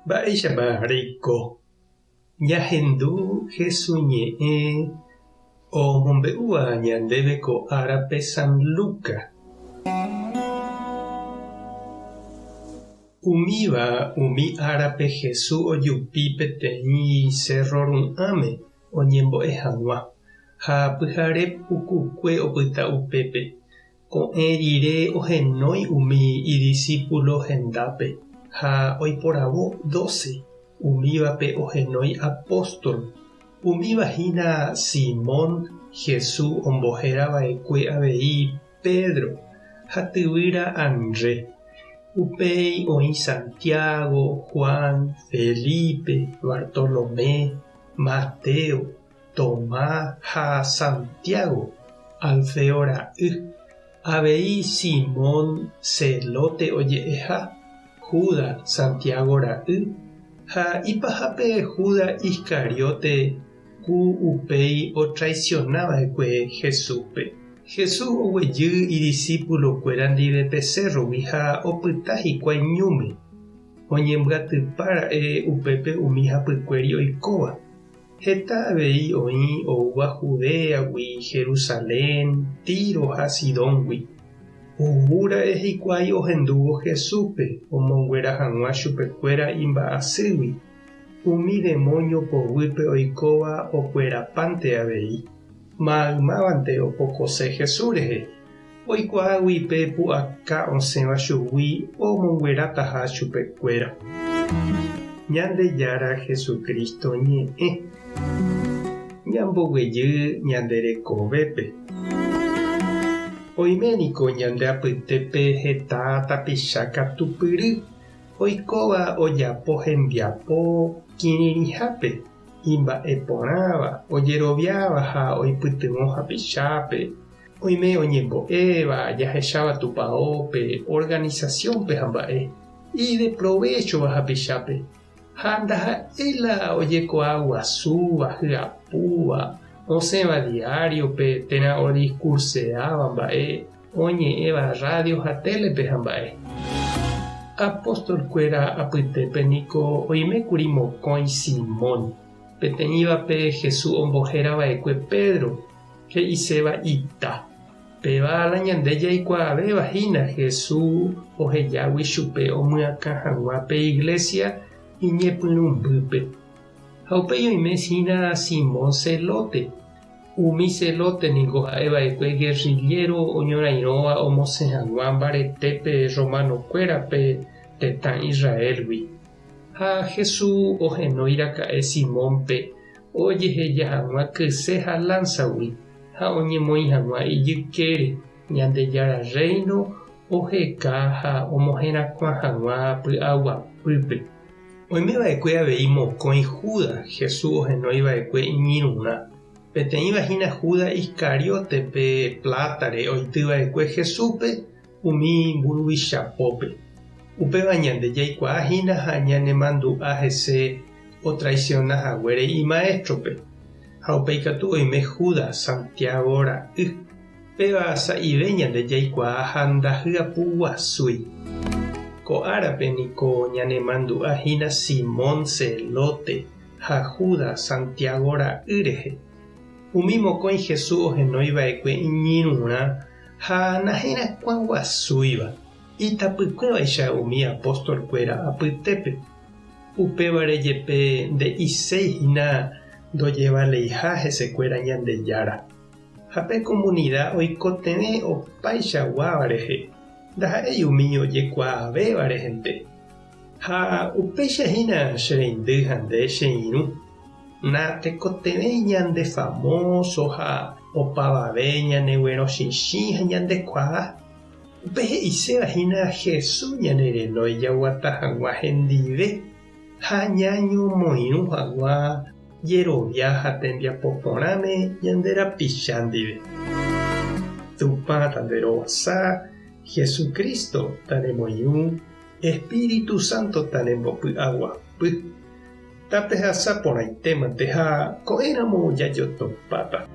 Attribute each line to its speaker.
Speaker 1: Mba'éichapa reiko? Ñahendu Hesu ñe'ẽ omombe'úva ñandéve ko árape San Luca. Umíva umi árape Hesu ojupi peteĩ sérro ru'ãme oñembo'e hag̃ua, ha pyhare pukukue opyta upépe. Ko'ẽ rire ohenói umi idisípulo hendápe ha oiporavo dóse, umívape ohenói apóstol. Umíva hína Simón, Jesús ombohéra va'ekue avei Pedro, ha tyvýra André. Upéi oĩ Santiago, Juan, Felipe, Bartolomé, Mateo, Tomás ha Santiago, Alfeo ra'y, avei Simón Zelote oje'eha, Judas, Santiago ra'y, ha ipahápe Judas Iscariote ku upéi otraisiona va'ekue Jesúspe. Jesús oguejy idisípulokuéra ndive pe sérrogui ha opyta hikuái ñúme. Oñembyatypa ra'e upépe umi hapykuéri oikóva. Heta avei oĩ oúva Judéagui, Jerusalén, Tiro ha Sidóngui. Ou ra'e hikuái ohendúvo Jesúspe omonguera hag̃ua chupekuéra imba'asýgui, umi demóño poguýpe oikóva okuerapánte avei. Maymávante opokose Jesús rehe, oikuaágui pe pu'aka osẽva chugui omonguerataha chupekuéra. Ñandejára Jesucristo ñe'ẽ. Ñamboguejy ñande rekovépe. Oime niko ñande apytépe heta tapicha katupyry oikóva ojapo hembiapo kirirĩhápe, imba'e porãva, ojeroviáva ha oipytyvõ hapichápe. Oime oñembo'éva, jahecháva tupaópe, organisasiónpe ha mba'e, ideprovéchova hapichápe, ha ndaha'éi la ojekuaa guasúva, hyapúva, osẽva diáriope térã odiskurseáva mba'e, oñe'ẽva rrádio ha télepe ha mba'e. Apostolkuéra apytépe niko oimékuri mokõi Simón, peteĩvape Jesús ombohéra va'ekue Pedro, He'iséva ita. Péva la ñande jaikuaavéva hína Jesús ohejágui chupe omyakã hag̃ua pe iglésia iñepyrũmbýpe. Ha upéi oime hína Simón Zelote. Umi Zelote ningo ha'e va'ekue gerrilléro oñorairõva omosẽ hag̃ua mbaretépe romanokuérape tetã Israélgui. Ha Jesús ohenói raka'e Simónpe ojeheja hag̃ua kyse ha lánsagui ha oñemoĩ hag̃ua ijykére Ñandejára Rréino oheka ha omoherakuã hag̃ua py'aguapýpe. Oime va'ekue avei mokõi Judas Jesús ohenói va'ekue iñirũrã. Peteĩva hína Judas Iscariote pe plátare oity va'ekue Jesúspe umi mburuvicha pópe. Upéva ñande jaikuaa hína ha ñanemandu'a hese otraisiona haguére imaéstrope. Ha upéi katu oime Judas, Santiago ra'y. Péva sa'ive ñande jaikuaa ha ndahyapuguasúi. Ko árape niko ñanemandu'a hína Simón Zelote ha Judas, Santiago ra'y rehe. Umi mokõi Jesús ohenói va'ekue iñirũrã ha naherakuãguasúiva, itapykuévaicha umi apóstol-kuéra apytépe. Upévare jepe nde'iséi hína ndojevaleiha hesekuéra Ñandejára. Ha pe komunida oikotevẽ opaichaguáva rehe, ndaha'éi umi ojekuaavéva rehente. Ha upéicha hína che reindy ha nde che irũ. Natekotevẽi ñandefamóso ha opavave ñaneguerõchichĩ ha ñandekuaa. Upe he'iséva hína Jesús ñanerenói jaguata hag̃ua hendive ha ñañomoirũ hag̃ua jerovia ha tembiapo porãme ñande rapicha ndive. Tupã tanderovasa, Jesucristo tanemoirũ, Espíritu Santo tanembopy'aguapy. Tapehasa porãitémante ha ko'ẽramo jajotopáta.